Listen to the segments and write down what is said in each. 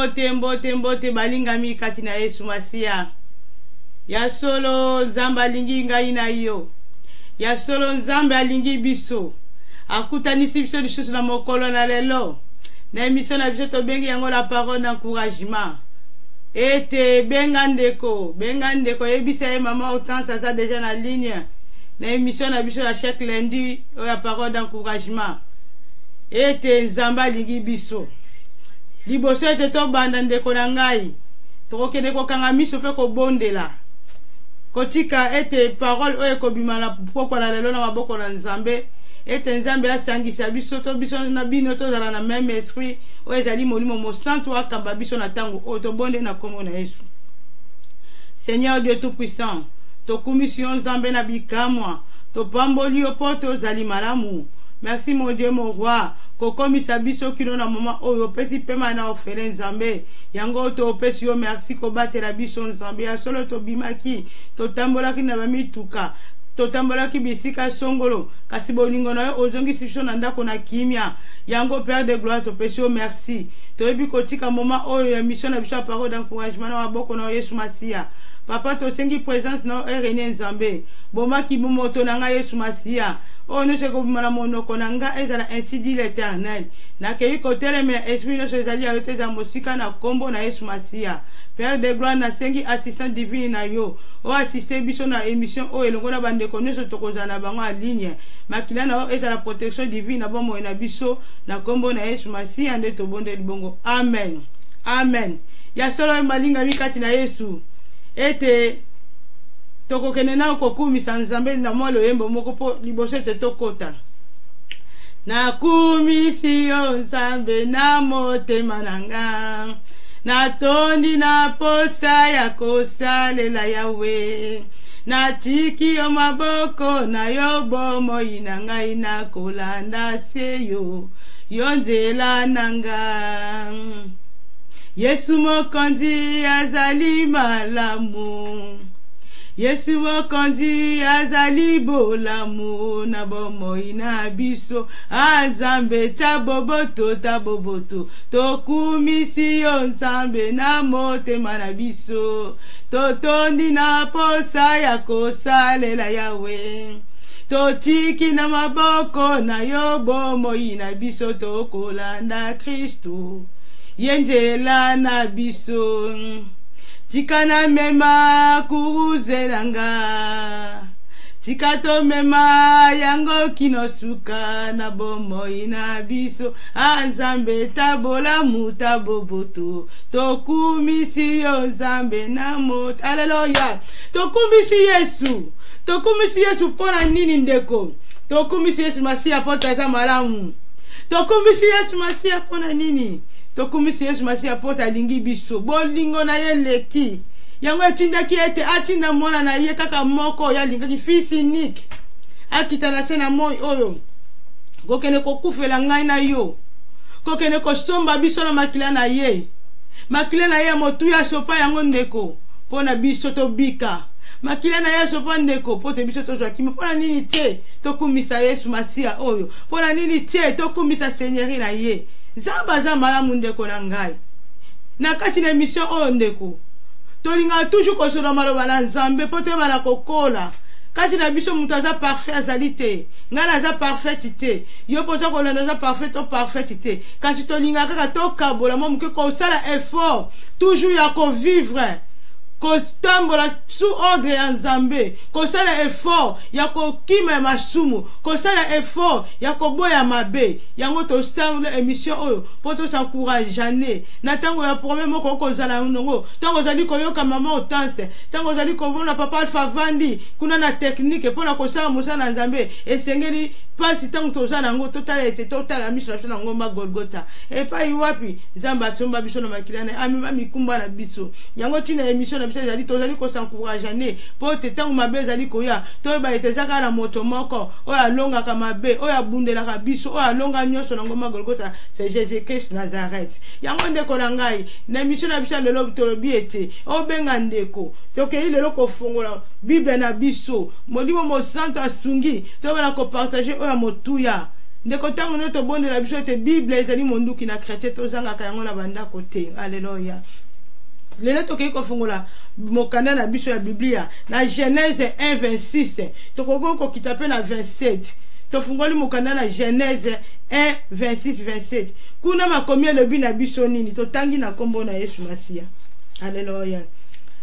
Mbote, mbote, mbote balingami kati na Yesu Masiya. Ya solo Nzambe alingi ngai na yo. Ya solo Nzambe alingi biso. Akutanisi biso lisusu na mokolo na lelo. Na emission na biso tobengi yango la parole d'encouragement. Ete benga ndeko, benga ndeko, yebisa ye mama Hortense aza deja na ligne na emission na biso ya chaque lundi oyo ya parole d'encouragement. Ete Nzambe alingi biso. Liboso ete tobanda, ndeko na ngai, tokokende kokanga miso mpe kobondela, kotika ete parole oyo ekobima na pokwa na lelo na maboko na Nzambe, ete Nzambe asangisa biso to biso na bino tozala na meme esprit oyo ezali Molimo Mosantu akamba biso na ntango oyo. Tobondeli na nkombo na Yesu. Seigneur Dieu Tout-Puissant, tokumisi yo Nzambe na bikamwa, topamboli yo mpo tozali malamu. Merci mon Dieu, mon roi. Kokomisa biso kino na moment oyo opesi pema na ofele Nzambe yango to pesi yo merci kobatela biso Nzambe ya solo tobimaki totambolaki na bamituka totambolaki bisika songolo kasi bolingo na yo ozongisi biso na ndako na kimia yango Père de gloire topesi yo merci toyebi kotika moment oyo ya mission na biso ya parole d'encouragement na maboko na yo Yesu Masiya papa tosengi presence na yo erenie Nzambe bomaki moto na ngai Yesu Masiya Oyo nyonso ekobima na monoko na nga ezala ainsi dit l'Eternel. Nakeyi kotelemela esprit nyonso ezali ya yo te ezala mosika na kombo na Yesu Masiya. Père de gloire nasengi assistance divine na yo o assister biso na emission oyo elongo na bandeko nyonso tokozala na bango en ligne. Makila na yo ezala protection divine na bomoi na biso na kombo na Yesu Masiya nde tobondeli bongo. Amen. Amen. Ya solo balingami kati na Yesu ete Tokokende nao kokumisa Nzambe na mwa loyembo moko mpo liboso ete tokota. Nakumisi yo Nzambe na motema na nga, natondi na posa ya kosalela Yawe. Natiki yo maboko na yo bomoi na ngai nakolanda se yo, yo nzela na nga. Yesu Mokonzi azali malamu. Yesu Mokonzi azali bolamu na bomoi na biso. A Nzambe ta boboto ta boboto, tokumisi yo Nzambe na motema na biso. Totondi na posa ya kosalela Yawe. Totiki na maboko na yo bomoi na biso, tokolanda Kristu. Ye nzela na biso. Tika namema kuruze na nga. Tika tomema yango kino suka na bomoi na biso. A Nzambe ta bolamu ta boboto. Tokumisi yo Nzambe na moto. Aleluya. Tokumisi Yesu. Tokumisi Yesu mpo na nini ndeko? Tokumisi Yesu Masiya mpo aza malamu. Tokumisi Yesu Masiya mpo na nini? Tokumisi Yesu Masiya mpo alingi biso. Bolingo na ye eleki. Yango etindaki ete atinda mwana na ye kaka moko oyo alingaki, fils unique, akita na se na moi oyo kokende kokufela ngai na yo, kokende kosomba biso na makila na ye. Makila na ye ya motuya asopa yango ndeko mpo na biso tobika. Makila na ye asopa ndeko mpo te biso tozwa kimia. Mpo na nini te tokumisa Yesu Masiya oyo? Mpo na nini te tokumisa Seigneurie na ye? Nzambe aza malamu ndeko na ngai. Na kati na emission oyo ndeko, tolingaka toujours kosolola maloba na Nzambe mpo toyeba na kokola. Kati na biso moto aza parfait azali te. Ngai naza parfaite te. Yo mpo oza kolanda oza parfait to parfaite te. Kasi tolingaka kaka tokabola mwa moke, kosala effort toujours ya kovivre, kotambola sous ordre ya Nzambe, kosala effort ya kokima ya masumu, kosala effort ya koboya mabe. Yango tosala emission oyo mpo tosencouragane na ntango ya problème moko okozala yango, ntango ozali koyoka mama Hortense, ntango ozali komona papa Alpha avandi kuna na technique mpo na kosala mosala na Nzambe. Esengeli mpasi ntango toza na yango totala ete totala miso na biso na ngomba Golgotha, epai wapi Nzambe asomba biso na makila na ye, amema mikumba na biso. Yango ntina ya emission na biso ezali tozali kosencouragane mpo ete ntango mabe ezali koya toyeba ete eza kaka na moto moko oyo alongaka mabe, oyo abundelaka biso, oyo alonga nyonso na ngomba Golgotha, c'est Jésus-Christ Nazareth. Yango ndeko na ngai, na emission na biso ya lelo tolobi ete obenga ndeko, tokei lelo kofongola Bible na biso, Molimo Mosantu asungi toyeba na kopartage oyo ya motuya. Ndeko, ntango nde tobondela biso ete Bible ezali monduki na chrétien, tozangaka yango na bandako te. Alleluya. Lelo tokei kofungola mokanda na biso ya Biblia na Genèse 1 26. Tokoki kokita mpe na 27. Tofungoli mokanda na Genèse 1 26 27. Kuna makomi elobi na biso nini? Totangi na nkombo na Yesu Masiya. Alleluya.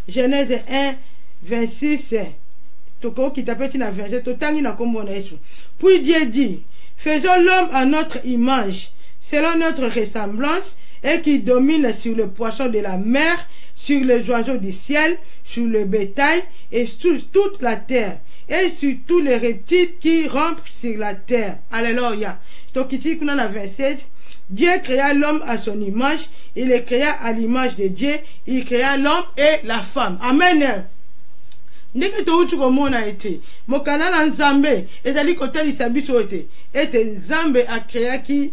Genèse 1 26, tokokita mpe ti na 27. Totangi na nkombo na Yesu. Puis Dieu dit: «Faisons l'homme à notre image, selon notre ressemblance, et qui domine sur le poisson de la mer, sur les oiseaux du ciel, sur le bétail et sur toute la terre, et sur tous les reptiles qui rampent sur la terre.» Alléluia. Tokiti kuna na 27. Dieu créa l'homme à son image, il le créa à l'image de Dieu, il créa l'homme et la femme. Amen. Ndenge touti komona ete mokanda na Nzambe ezali kotalisa biso ete Nzambe akreaki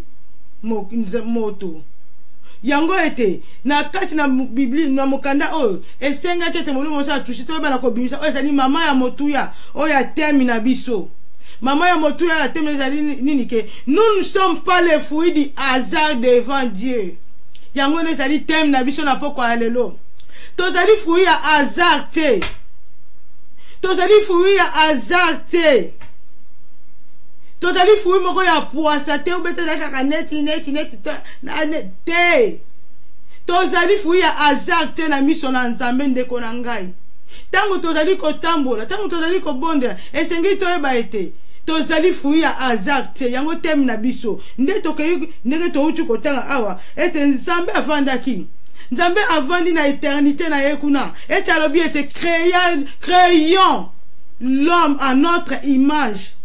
moto. Yango ete na kati na Bibli, na mokanda oyo, esengaki ete Molimo Mosantu atusi toyebana kobimisa oyo ezali mama ya motuya oyo ya thème na biso. Mama ya motuya ya thème ezali nini? Que nous ne sommes pas les fruits du hasard devant Dieu. Yango nde ezali thème na biso na pokwa ya lelo. Tozali fruit ya hasard te, tozali fruit ya hasard te, tozali fruit moko ya pwasa te, obe tozali kaka neti neti neti te. Tozali fruit ya hasard te na miso na Nzambe. Ndeko na ngai, ntango tozali kotambola, ntango tozali kobondela, esengeli toyeba ete tozali fruit ya hasard te. Yango thème na biso. Nde tokei, ndenge touti kotanga awa ete Nzambe avandaki, Nzambe avandi na éternité na ye kuna, ete alobi ete: «Créons l'homme à notre image.»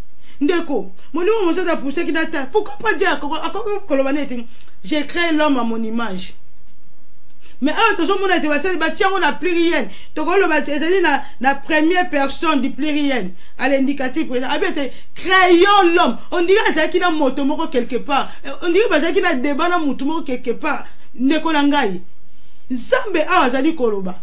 Ndeko, Molimo Mosantu apusaki natala pourquoi pas Dieu akoki koloba neti: «Je crée l'homme à mon image.» Mais awa tozomona ete basali batia yango na pluriel. Tokoloba ezali na première personne du pluriel à l'indicatif présent. Abi ete: «Créons l'homme.» On dirait ezalaki na moto moko quelque part, on dirait bazalaki na débat na motu moko quelque part. Ndeko na ngai, Nzambe awa azali koloba.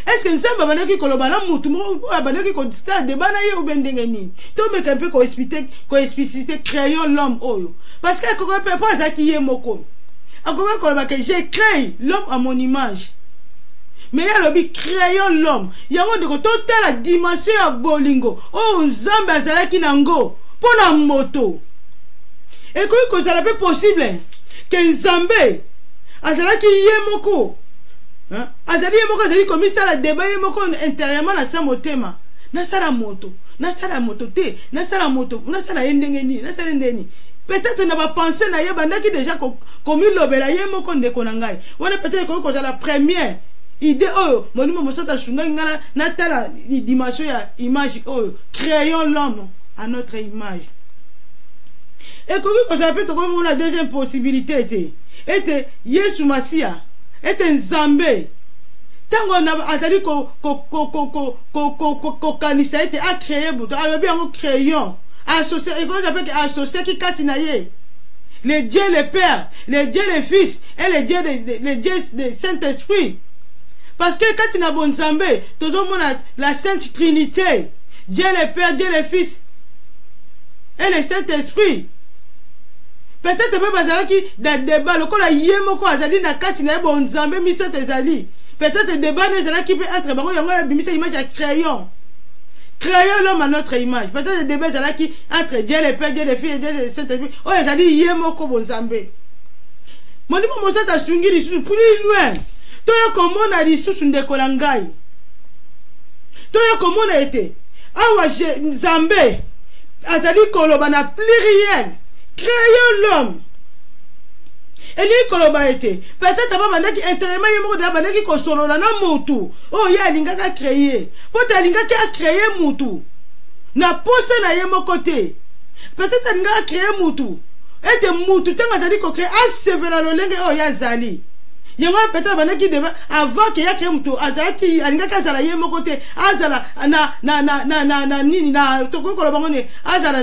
Est-ce Nzambe abandaki koloba na motu moko oyo abandaki kosala débat na ye, ube ndenge nini? Tomeka mpe koexpliciter «créons l'homme» oyo, parce que akoki mpe, mpo azalaki ye moko, akoki koloba que «je crée l'homme à mon image», mais ye alobi: «Créons l'homme.» Yango, ndeko, totala dimension ya bolingo oyo Nzambe azalaki nango mpo na moto. Ekoki kozala mpe possible que Nzambe azalaki ye moko, azali ye moko, azali komisala débat ye moko intérieurement na sa motema: nasala moto, nasala moto te, nasala moto, nasala ye ndenge nini, nasala ye ndenge nini? Peut-être na bapensées na ye bandaki déjà komilobela ye moko. Ndeko na ngai, wana peut-être ekoki kozala première idée oyo Molimo Mosantu asungaki ngai natala dimension ya image oyo «créons l'homme à notre image». Ekoki kozala mpe, tokomona deuxième possibilité ete Yesu Masiya, ete Nzambe ntango azali kokanisa ete acréer moto, alobi yango «créons», ekoki mpe associaki kati na ye le Dieu le Père, le Dieu le Fils et le Dieu le Saint-Esprit, parce que kati na bonzambe tozomona la Sainte Trinité: Dieu le Père, Dieu le Fils et le Saint-Esprit. Peut-être mpe bazalaki na débat lokola ye moko azali na kati na ye bonzambe misato ezali. Peut-être débat no ezalaki mpe entre bango, yango abimisa image ya «créons, créons l'homme à notre image». Peut-être débat ezalaki entre Dieu le Père, Dieu le Fils et Dieu le Saint-Esprit oyo ezali ye moko bonzambe. Molimo Mosantu asungi lisusu plus loin, toyo komona lisusu. Ndeko na ngai, toyo komona ete awa Nzambe azali koloba na pluriel: «Créons l'homme». Elingi koloba ete peut-être babandaki intérieurement, ye moko deya bandaki kosolola na motu oyo ye alingaki acréer, mpo te alingaki acréer mutu na posa na ye moko te. Peut-être alingaki acréer mutu ete mutu ntango azali kocréer, asepela lolenge oyo ye azali. Yango peut-être bandaki débat avant que ye crée mutu. Azalaki, alingaki azala ye moko te, azala na nini, na tokoki koloba ngo nini, azala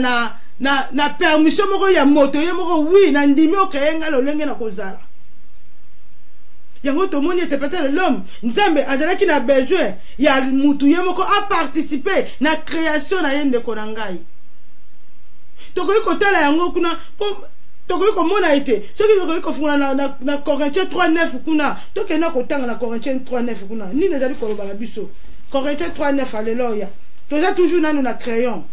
na permission moko ya moto ye moko: «Oui, na ndimi ocréer ngai lolenge na kozala.» Yango tomoni ete peut-être l'homme, Nzambe azalaki na besoin ya mutu ye moko aparticiper na création na ye. Ndeko na ngai, Tokoki kotala yango kuna mpo tokoki komona ete soki tokoki kofungola na, na, na Corinthiens 3:9 kuna, tokenda kotanga na Corinthiens 3:9 kuna nini ezali koloba na biso. Corinthiens 3:9, alleluya. Toza toujours nanu na crayon.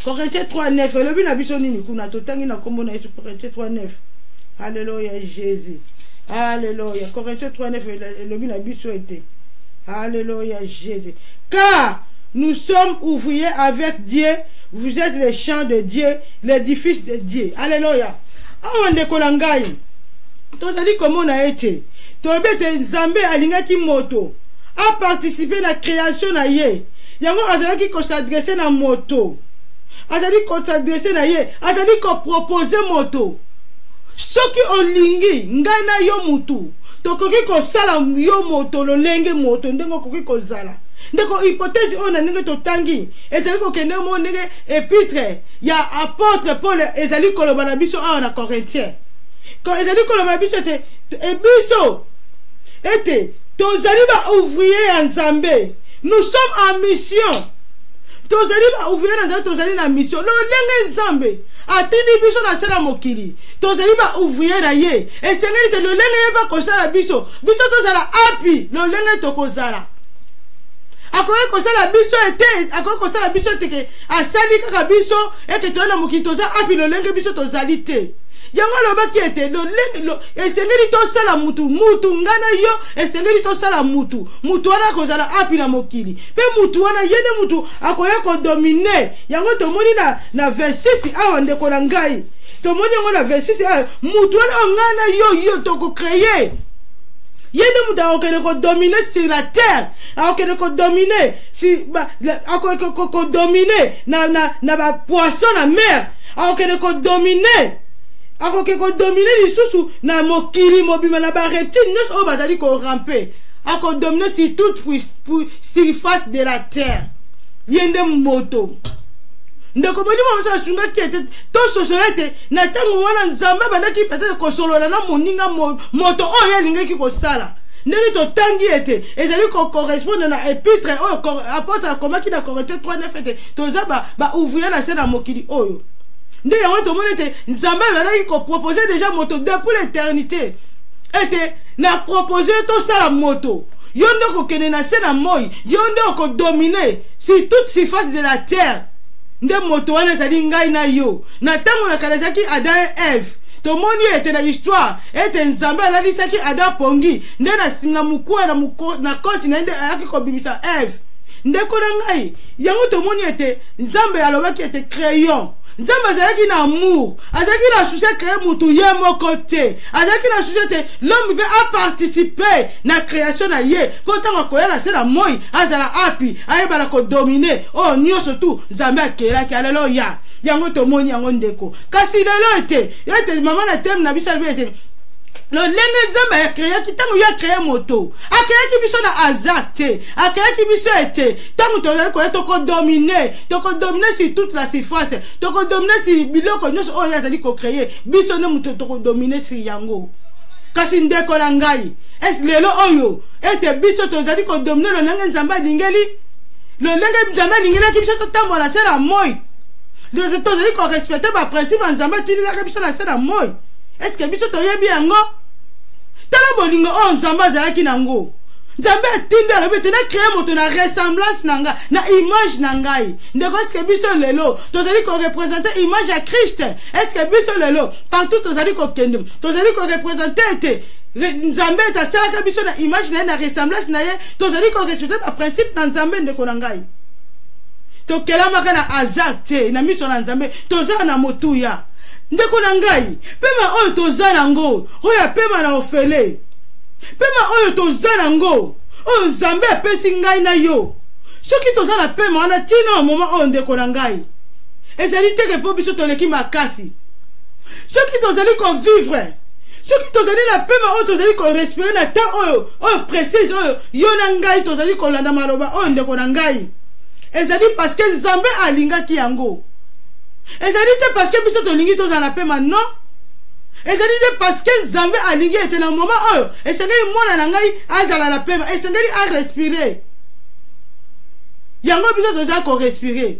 Corinthiens 3:9 elobi na biso nini kuna? Totangi na nkombo na Yesu. Corinthiens 3:9, alleluya, Jésus, alleluya. Corinthiens 3:9 elobi na biso ete, alleluia, Jésus, car nous sommes ouvriers avec Dieu, vous êtes les champs de Dieu, l'édifice de Dieu. Alleluya. Awa, ndeko na ngai, tozali komona ete toyebi ete Nzambe alingaki moto aparticipe na création na ye. Yango azalaki kos'adresser na moto, azali kos'adresser na ye, azali koproposer moto: soki olingi, ngai na yo mutu tokoki kosala yo moto lolenge moto ndenge okoki kozala. Ndeko, hypothèse oyo na ndenge totangi ezali kokende mo ndenge épître ya apôtre Paul ezali koloba na biso awa na Corinthien, ezali koloba na biso ete biso ete tozali baouvrier ya Nzambe. Nous sommes en mission. Tozali baouvrier na Nzambe, tozali na mission. Lolenge Nzambe atindi biso na se na mokili, tozali baouvrier na ye. Esengeli te lolenge ye bakosala biso, biso tozala api lolenge tokozala. Akoki kosala biso ete, akoki kosala biso teke asali kaka biso ete toza na mokili, toza api lolenge biso tozali te. Yango alobaki ete lolenge esengeli tosala mutu, mutu ngai na yo, esengeli tosala mutu. Mutu wana akozala api na mokili, mpe mutu wana ye nde mutu akoya kodominer. Yango tomoni na 26 awa, ndeko na ngai, tomoni yango na 26 awa. Mutu wana oyo ngai na yo tokocréer, ye nde moto akokende kodominer sur la terre, akokende kodominer, akoki kodominer na bapoisson na mer, akokende kodominer, akoki kodominer lisusu na mokili mobima, na bareptile nyonso oyo bazali koramper, akodominer sur toute surface de la terre. Ye nde moto. Ndeko, molimo moto asungaki ete tososola ete na ntango wana Nzambe abandaki peut-être kosolola na moninga moto oyo alingaki kosala. Ndenge totangi ete ezali kocorrespondre na épître oyo apôtre akomaki na Corinthien 3:9, ete toza baouvrier na se na mokili oyo. Nde yango tomoni ete Nzambe abandaki koproposer déjà moto depuis l'éternité, ete na propose tosala moto, yo nde okokende na se na moi, yo nde okodominer sur toute surface de la terre. Nde moto wana ezali ngai na yo. Na ntango na kala ezalaki Adam et Eve. Tomoni ete na histoire ete Nzambe alalisaki Adam pongi, nde na mokuwa na koti na ye nde ayaki kobimisa Eve. Ndeko na ngai, yango tomoni ete Nzambe alobaki ete créons. Nzambe azalaki na amour, azalaki na souci acréer mutu ye moko te, azalaki na souci ete l'homme mpe aparticipe na création na ye, mpo ntango akoya na se na moi azala api, ayebana kodominer oyo nyonso tu Nzambe akelaki. Aleluya. Yango tomoni yango, ndeko. Kasi lelo ete mama na thème na biso alobi ete lolenge Nzambe acréaki, ntango ye acréer moto, acréaki biso na hasard te. Acréaki biso ete ntango tozali koya, tokodominer, tokodominer sur toute la surface, tokodominer sur biloko nyonso oyo azali kocréer. Biso nde moto tokodominer sur yango. Kasi ndeko na ngai, esi lelo oyo ete biso tozali kodominer lolenge Nzambe alingeli, lolenge Nzambe alingelaki biso totambola se na moi? Tozali korespecter baprincipe ya Nzambe atililaka biso na se na moi? Est-ce biso toyebi yango? Tala bolingo oyo Nzambe azalaki nango. Nzambe atindi, alobi ete nacréer moto na ressemblance na ngai, na image na ngai. Ndeko, est-ce biso lelo tozali koreprésenter image ya Christ? Est-ce biso lelo partout tozali kokende, tozali koreprésenter ete Nzambe ete asalaka biso na image na ye, na ressemblance na ye? Tozali korespecter baprincipe na Nzambe? Ndeko na ngai, tokelamaka na hasard te. Na miso na Nzambe toza na motuya. Ndeko na ngai, pema oyo toza nango, oyo apema na ofele, pema oyo toza nango, oyo Nzambe apesi ngai na yo, soki toza na pema wana ntina na moma oyo, ndeko na ngai, ezali teke mpo biso toleki makasi. Soki tozali kovivre, soki tozali na pema oyo tozali korespirer na temps oyo précise oyo yo na ngai tozali kolanda maloba oyo, ndeko na ngai, ezali parce que Nzambe alingaki yango. Ezali te parce que biso tolingi tozala na pema, non. Ezali te parce que Nzambe alingi ete na moment oyo esengeli mwana na ngai azala na pema, esengeli arespirer. Yango biso toza korespirer.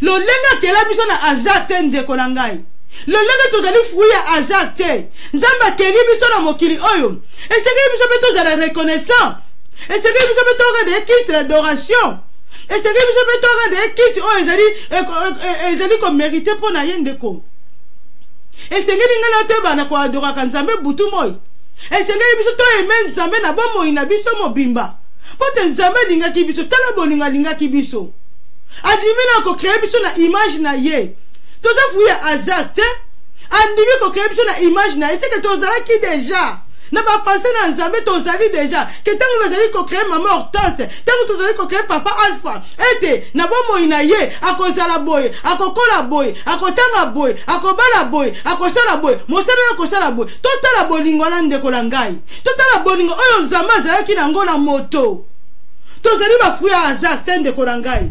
Lolenge akela biso na hasard te, ndeko na ngai. Lolenge tozali fruit ya hasard te. Nzambe akeli biso na mokili oyo, esengeli biso mpe tozala reconnaissant. Esengeli biso mpe torendre ye culte d'adoration. Esengeli biso mpe torendre ye culte oyo ezali komerite mpo na ye, ndeko. Esengeli ngai na toyebana koadoraka Nzambe butu moi. Esengeli biso toyeme Nzambe na bomoi na biso mobimba, mpo te Nzambe alingaki biso. Tala bolingo alingaki biso, andimi na kocree biso na image na ye. Toza fruit ya hasard te. Andimi kocree biso na image na ye, seke tozalaki deja na bapense na Nzambe. Tozali deja ke ntango nazali kocree mama Hortense, ntango tozali kocree papa Alpha, ete na bomoi na ye akozala boye, akokola boye, akotanga boye, akobala boye, akosala boye, mosala oyo akosala boye. Totala bolingo wana, ndeko na ngai. Totala bolingo oyo Nzambe azalaki nango na moto. Tozali bafruit ya hasard te, ndeko na ngai.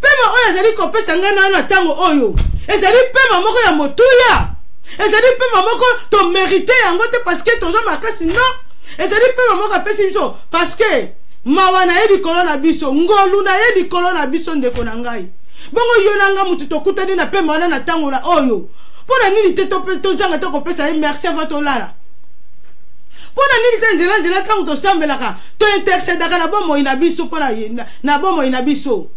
Pema oyo azali kopesa ngai na na ntango oyo ezali pema moko ya motuya. Ezali pema moko tomerite yango te parce que toza makasi, non. Ezali pema moko apesi biso parce que mawa na ye likolo na biso, ngolu na ye likolo na biso, ndeko na ngai. Bongo yo na nga motu tokutani na pema wana na ntango na oyo, mpo na nini te tozanga te kopesa ye merci avant tolala? Mpo na nini te nzela nzela ntango tosambelaka, tointercedaka na bomoi na biso, mpo na bomoi na biso?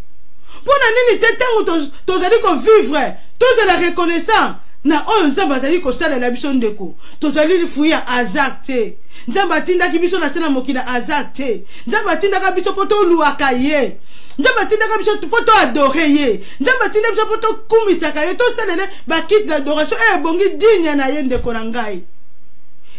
Mpo na nini te ntango tozali kovivre, tozala reconnaissant na oyo Nzambe azali kosalela biso, ndeko? Tozali fruit ya hasard te. Nzambe atindaki biso na se na mokili na hasard te. Nzambe atindaka biso mpo toluaka ye. Nzambe atindaka biso mpo toadore ye. Nzambe atindaka biso mpo tokumisaka ye, tosalele baculte d'adoration oyo ebongi digne na ye, ndeko na ngai.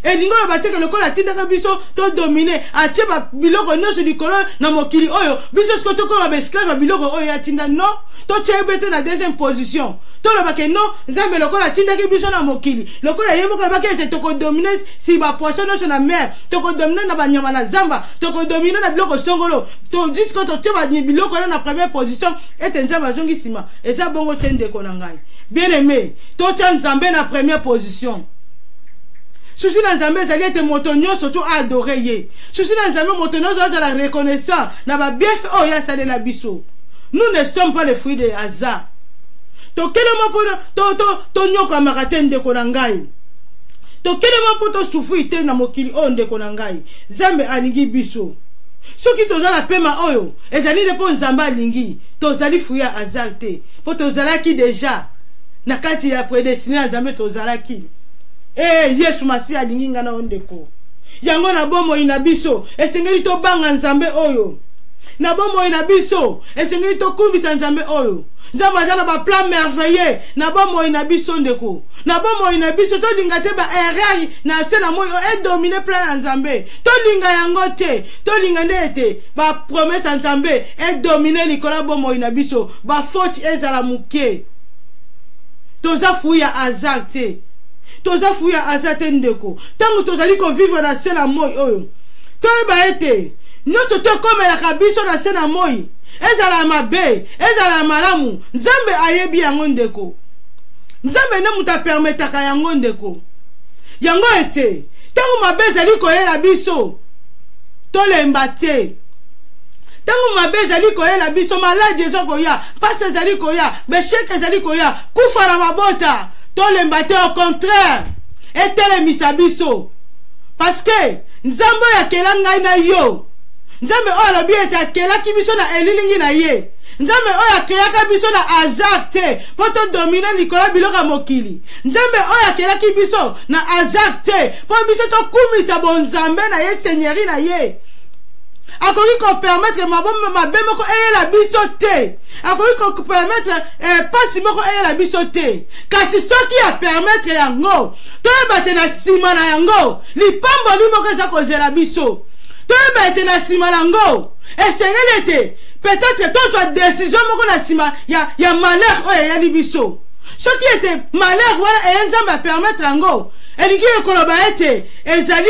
Elingi oloba te ke lokola atindaka biso todomine, atie biloko nyonso likolo na mokili oyo, biso sikoyo tokoma baesclave ya biloko oyo atinda. Non, totia ye te na deuxième position. Toloba ke non, Nzambe lokola atindaki biso na mokili, lokola ye moko alobaki ete tokodomine si bapoisson nyonso na mer, tokodomine na banyama na zamba, tokodomine na biloko songolo, jusque totie biloko wana na première position, ete Nzambe azongi nsima. Eza bongo te, ndeko na ngai bien aimé. Totia Nzambe na première position. Souci na Nzambe ezali ete moto nyonso to adore ye. Souci na Nzambe, moto nyonso azala reconnaissant na babienfait oyo asalela biso. Nous ne sommes pas les fruits de hasard. Tokelema mpo tonyokamaka te, ndeko na ngai. Tokelema mpo tosufri te na mokili oyo, ndeko na ngai. Nzambe alingi biso. Soki toza na pema oyo, ezali nde mpo Nzambe alingi. Tozali fruit ya hasard te, mpo tozalaki deja na kati ya prédestiné ya Nzambe. Tozalaki e Yesu Masiya alingi ngai na yo, ndeko. Yango na bomoi na biso esengeli tobanga Nzambe oyo. Na bomoi na biso esengeli tokumbisa Nzambe oyo. Nzambe aza na baplan merveilleux na bomoi na biso, ndeko. Na bomoi na biso, tolinga te baerreur na se na moi oyo edomine plan ya Nzambe. Tolinga yango te. Tolinga nde ete bapromese ya Nzambe edomine likolo ya bomoi na biso, bafaute ezala moke. Toza fruit ya hasard te. Toza fruit ya hasard te, ndeko. Ntango tozali kovivre na se na moi oyo, toyeba ete nyonso to ekomelaka biso na se na moi, ezala ya mabe, ezala ya malamu, Nzambe ayebi yango, ndeko. Nzambe nde moto apermetaka yango, ndeko. Yango ete ntango mabe ezali koyela biso, tolemba te. Ntango mabe ezali koyela biso, maladi eza koya, mpasi ezali koya, besheke ezali koya, kufa na mabota, tolemba te. Au contraire, etelemisa biso, parce que Nzambe oyo akela ngai na yo, Nzambe oyo alobi ete akelaki biso na elilingi na ye, Nzambe oyo akeyaka biso na hasard te mpo todomine likolo ya biloko ya mokili, Nzambe oyo akelaki biso na hasard te mpo biso tokumisa bonzambe na ye, seigneurie na ye, akoki kopermettre mabe moko eyela biso te. Akoki kopermettre mpasi moko eyela biso te. Kasi soki apermettre yango, toyeba te na nsima na yango lipamboli moko eza kozela biso. Toyeba ete na nsima na yango esengeli ete peut-être tozwa décision moko na nsima ya malheur oyo eyeli biso. Soki ete malheur wana eye, Nzambe apermettre yango, elingi ekoloba ete ezali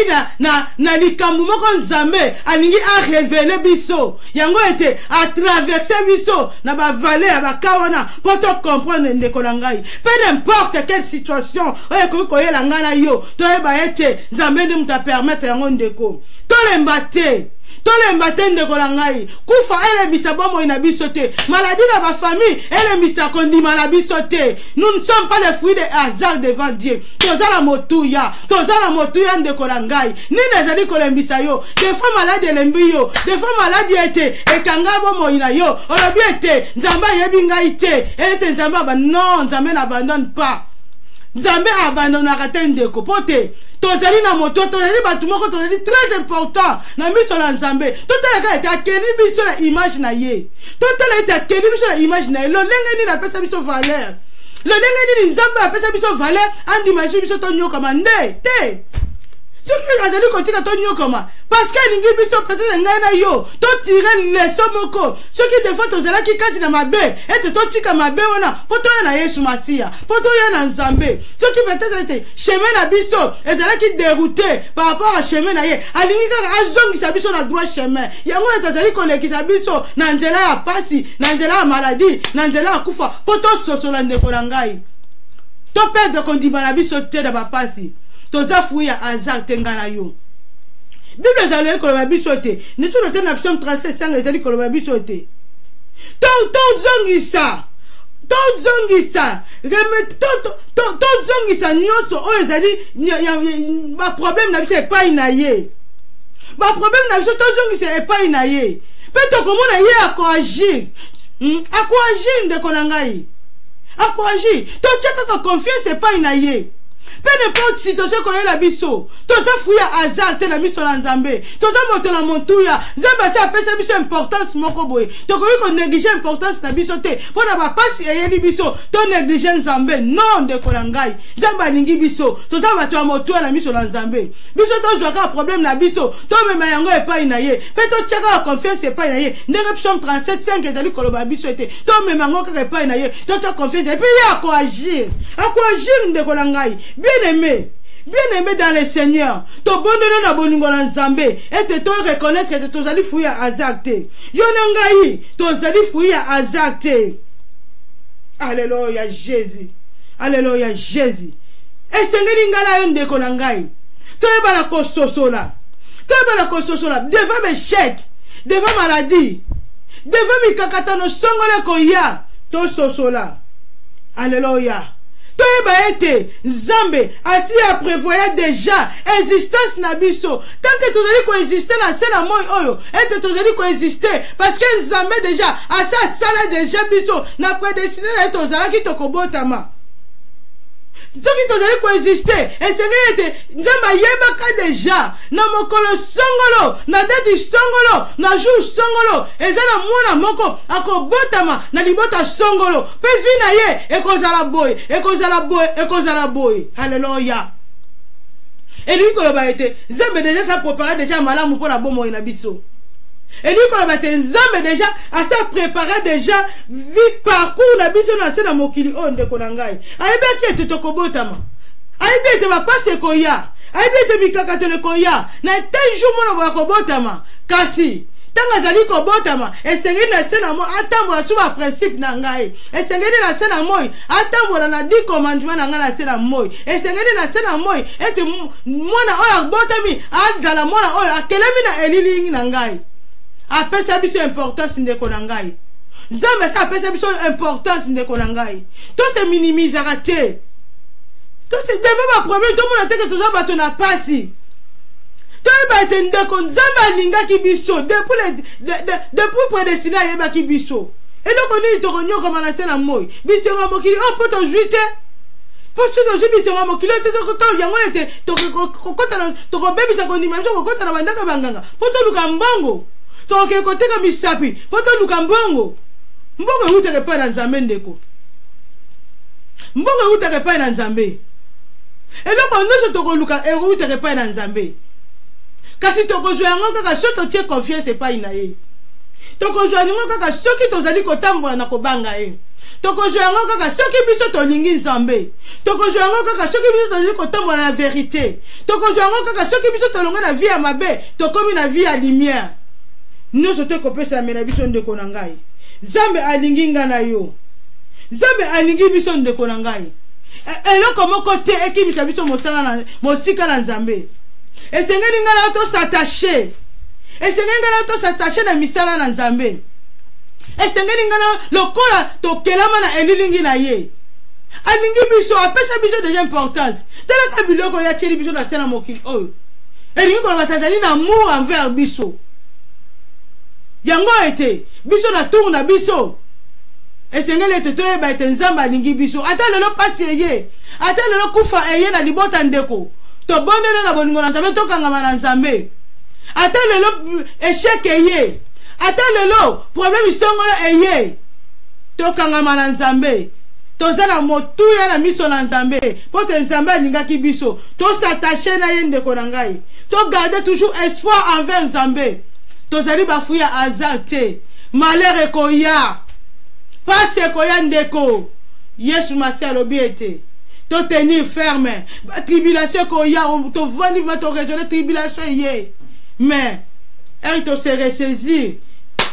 na likambo moko Nzambe alingi arevele biso. Yango ete atraverse biso na bavallée ya baka wana mpo tocomprendre, ndeko na ngai. Mpe n'importe quelle situation oyo ekoki koyela ngai na yo, toyeba ete Nzambe nde moto apermettre yango, ndeko. Tolemba te. Tolemba te, ndeko na ngai. Kufa elembisa bomoi na biso te. Maladie na bafamille elembisa kondima na biso te. Nous ne sommes pas les fruits de hasard devant Dieu. Toza na motuya, toza na motuya, ndeko na ngai. Nini ezali kolembisa yo? Des fois maladie elembi yo, des fois maladie ete ekanga bomoi na yo, olobi ete Nzambe ayebi ngai te, ete Nzambe aba non. Nzambe n'abandonne pas. Nzambe abandonnaka te, ndeko, mpo te tozali na moto, tozali bato moko, tozali très important na miso na Nzambe. Totalaka ete akeli biso na image na ye. Totala ete akeli biso na image na ye. Lolenge nini apesa biso valeur? Lolenge nini Nzambe apesa biso valeur andima esu biso tonyokama nde te? Soki azali kotika tonyokama, parce que alingi biso, peut-être ngai na yo totire leçon moko. Soki des fois tozalaki kati na mabe, ete totika mabe wana mpo toya na Yesu Masiya, mpo toya na Nzambe. Soki peut-être ete chemin na biso ezalaki dérouté par rapport à chemin na ye, alingi kaka azongisa biso na droit chemin. Yango ete azali kolekisa biso na nzela ya pasi, na nzela ya maladie, na nzela ya kufa, mpo tososola. Ndeko na ngai, toperdre kondima na biso te na bapasi. Toza fruit ya hasard te, ngai na yo. Bible ezali koloba biso te, nituna te. Na Psaume 37 sanga ezali koloba biso te, tozongisa, tozongisa, tozongisa nyonso oyo ezali baproblème na biso epai na ye. Baproblème na biso, tozongisa epai na ye, mpe tokomona ye akoagir, Akoagir, ndeko na ngai, akoagir. Totia kaka confiance epai na ye, mpe n'importe situation ekoyela biso, toza fruit ya hasard te na miso na Nzambe. Toza moto na motuya. Nzambe asi apesa biso importance moko boye. Tokoki konégliger importance na biso te mpo na bapasi eyeli biso, tonégliger Nzambe. Non, ndeko na ngai, Nzambe alingi biso. Toza bato ya motuya na miso na Nzambe. Biso tozwa kaka problème na biso, tomema yango epai na ye, mpe totia kaka confiance epai na ye, ndenge Psaume 37 5 ezali koloba biso ete tomema yango kaka epai na ye, totia confiance, et puis ye akoagir, akoagir. Ndeko na ngai bien aimé, bien aimé dans le Seigneur, tobondeli na bolingo na Nzambe ete to reconnaître ete tozali fruit ya hasard te. Yo na ngai tozali fruit ya hasard te. Alleluya Jésus, alleluya Jésus. Esengeli ngai na yo, ndeko na ngai, toyebana kososola, toyebana kososola devant baéchec, devant maladie, devant mikakatano songolo ekoya. Tososola, alleluya. Toyeba ete Nzambe asi aprévoya déjà existence na biso. Tant que tozali koexister na se na moi oyo, ete tozali koexister parce que Nzambe déjà asi asala déjà biso na prédestiné na ye, tozalaki tokobotama. Soki tozali koexister, esengeli ete Nzambe ayebaka déjà na mokolo songolo, na date songolo, na jour songolo, eza na mwana moko akobotama na libota songolo, mpe vie na ye ekozala boye, ekozala boye, ekozala boye. Halleluya. Elingi koloba ete Nzambe déjà asi apréparé déjà malamu mpo na bomoi na biso. Elingi koloba ete Nzambe déjà asi apréparé déjà vie, parcours na biso na se na mokili oyo. Ndeko na ngai, ayebaki ete tokobotama, ayebi ete bapasi ekoya, ayebi ete mikakatano ekoya na tel jour mwana boya kobotama. Kasi ntango azali kobotama, esengeli na se na moi atambola sur baprincipe na ngai, esengeli na se na moi atambola na 10 commandement na ngai na se na moi, esengeli na se na moi ete mwana oyo abotami azala mwana oyo akelemi na elilingi na ngai. Apesa biso importance, ndeko na ngai. Nzambe asi apesa biso importance, ndeko na ngai. Tose minimisaka te. Tose devant baproblème, tomona teke toza bato na pasi. Toyeba ete, ndeko, Nzambe alingaki biso depuis prédestiné, ayebaki biso. Eloko nini tokonyokama na se na moi? Bisengo ya mokili oyo, mpo tozwi te, mpo so tozwi bisengo ya mokili oyo te, yango ete tokobebisa kondima biso, kokota na bandako ya banganga mpo toluka mbongo, tokokende koteka misapi mpo toluka mbongo. Mbongo ewutaka epai na Nzambe, ndeko. Mbongo ewutaka epai na Nzambe. Eloko nyonso tokoluka ewutaka epai na Nzambe, kasi tokozwa yango kaka so totie confiance epai na ye. Tokozwa yango kaka soki tozali kotambola na kobanga ye. Tokozwa yango kaka soki biso tolingi Nzambe. Tokozwa yango kaka soki biso tozali kotambola na vérité. Tokozwa yango kaka soki biso tolongwe na vie ya mabe, tokomi na vie ya lumière. Nyonso te ekopesamela biso. Ndeko na ngai, Nzambe alingi ngai na yo. Nzambe alingi biso, ndeko na ngai. Eloko moko te ekimisa biso mosala na mosika na Nzambe. Esengeli ngai na yo tos'attacher. Esengeli ngai na tos'attacher na misala na Nzambe. Esengeli ngai na lokola tokelama na elilingi na ye. Alingi biso, apesa biso deja importance. Talaka biloko oyo atieli biso na se na mokili oyo. Elingi koloba te azali na amour envers biso. Yango ete biso na tour na biso esengeli ete toyeba ete Nzambe alingi biso. Ata lelo pasi eye, ata lelo kufa eye na libota ndeko, tobondela na bolingo na Nzambe, tokangama na Nzambe. Ata lelo echec eye, ata lelo problème songolo eye, tokangama na Nzambe. Toza na motuya na miso na Nzambe, mpo te Nzambe alingaki biso. Tos'attacher na ye ndeko na ngai, togarde toujours espoir envers Nzambe. Tozali bafu ya hasard te. Malheur ekoya, pasi ekoya ndeko. Yesu Masiya alobi ete totenir ferme, batribulation ekoya, tovandi vraimen toraisonne, tribulation eye, mais ere tose ressaisir,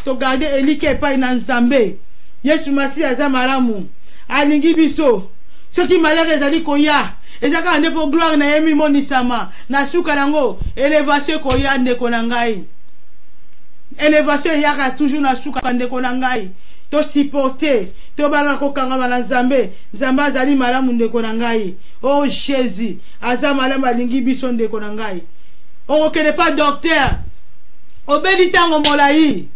togarde elika epai na Nzambe. Yesu Masiya aza malamu, alingi biso. Soki malheur ezali koya, eza kaka nde mpo gloire na ye mimonisama. Na suka nango elevation ekoya ndeko na ngai. Elevation eyaka toujours na suka ndeko na ngai. Tosupporte, tobala kokangama na Nzambe. Nzambe azali malamu ndeko na ngai. Oh Jésus aza malamu, alingi biso ndeko na ngai. Okokende pa docteur, obeli ntango molai,